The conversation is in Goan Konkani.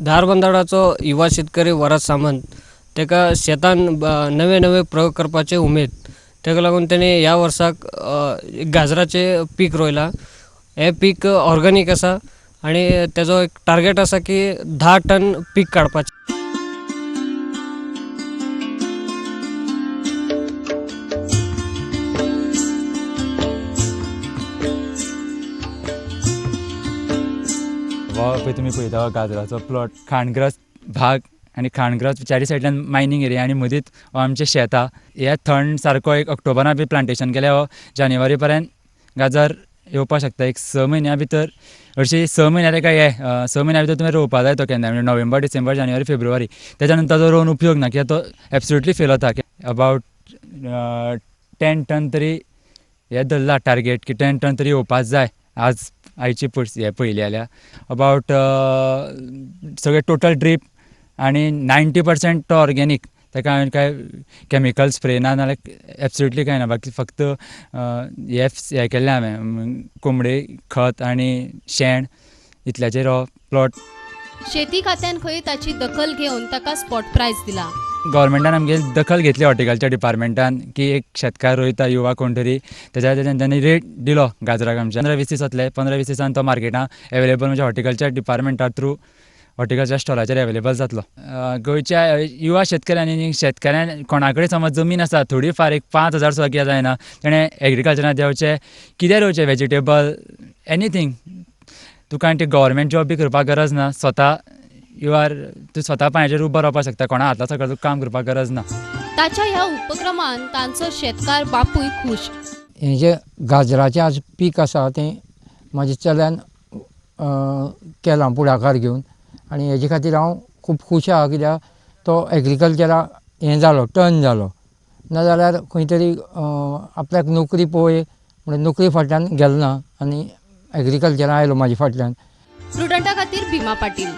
धारबांदोडाचो युवा शेतकरी वरद सामंत ताका शेतान नवे नवे प्रयोग करपाचे उमेद, ताका लागून तेणे ह्या वर्साक गाजराचें पीक रोयलां. हें पीक ऑर्गेनीक आसा आनी तेजो एक टार्गेट आसा की 10 टन पीक काडपाचें. पळय तुमी पळयता गाजराचो प्लॉट, खाणग्रस्त भाग आनी खाणग्रस्त चारी सायडल्यान मायनींग एरिया आनी मदींच आमचें शेत आहा. हे थंड सारको एक ऑक्टोबरा बी प्लांटेशन केलें हो जानेवारी पर्यंत गाजर येवपाक शकता. एक 6 म्हयन्या भितर, हरशीं 6 म्हयन्या ताका हे 6 म्हयन्या भितर तुवें रोवपा जाय तो केन्ना, म्हणजे नोव्हेंबर, डिसेंबर, जानेवारी, फेब्रुवारी. तेच्या नंतर तो रोवन उपयोग ना कित्याक तो एब्सोल्युटली फेल वता. अबावट 10 टन तरी हे धरला टार्गेट की 10 टन तरी येवपाक जाय. आज आयची हे पळयली जाल्यार अबावट सगळे टोटल ड्रीप आनी 90% तो ऑर्गेनीक, ताका हांवें कांय केमिकल स्प्रे ना नाल्यार एब्सोल्युटली कांय ना. बाकी फक्त हे केल्लें हांवें कोंबडे खत आनी शेण इतल्याचेर हो प्लॉट. शेती खात्यान खंय ताची दखल घेवन ताका स्पॉट प्रायज दिला. गव्हर्मेंटान आमगे दखल घेतली हॉर्टिकल्चर डिपार्टमेंटान की एक शेतकार रोयता युवा कोण तरी, तेज्या तेंच्यांनी रेट दिलो गाजराक आमच्या 15-20 दीस वतले. 15-20 दिसान तो मार्केटान एवेलेबल म्हणजे हॉर्टिकल्चर डिपार्टमेंटा थ्रू हॉर्टिकल्चर स्टॉलाचेर एवेलेबल जातलो. गोंयच्या युवा शेतकऱ्यांनी, शेतकऱ्यां कोणा कडेन समज जमीन आसा थोडी फार एक 5,000 सुद्दां कित्याक जायना, तेणें एग्रीकल्चरान देंवचें, कितें रोवचें, वेजिटेबल एनीथींग. तुका आनी गव्हर्मेंट जॉब बी करपाक गरज ना, स्वता you are तूं स्वता पांयाचेर उबो रावपाक शकता, कोणा हाता सकयल तुका काम करपाक गरज ना. ताच्या ह्या उपक्रमान तांचो शेतकार बापूय खूश. हें जें गाजराचें आज पीक आसा तें म्हाज्या चल्यान केलां फुडाकार घेवन आनी हेजे खातीर हांव खूब खूश आहा कित्याक तो एग्रीकल्चरा हें जालो, टर्न जालो. नाजाल्यार खंय तरी आपल्याक नोकरी पळय म्हणून नोकरी फाटल्यान गेलो ना आनी एग्रीकल्चरा आयलो म्हाज्या फाटल्यान. प्रुडंटा खातीर भीमा पाटील.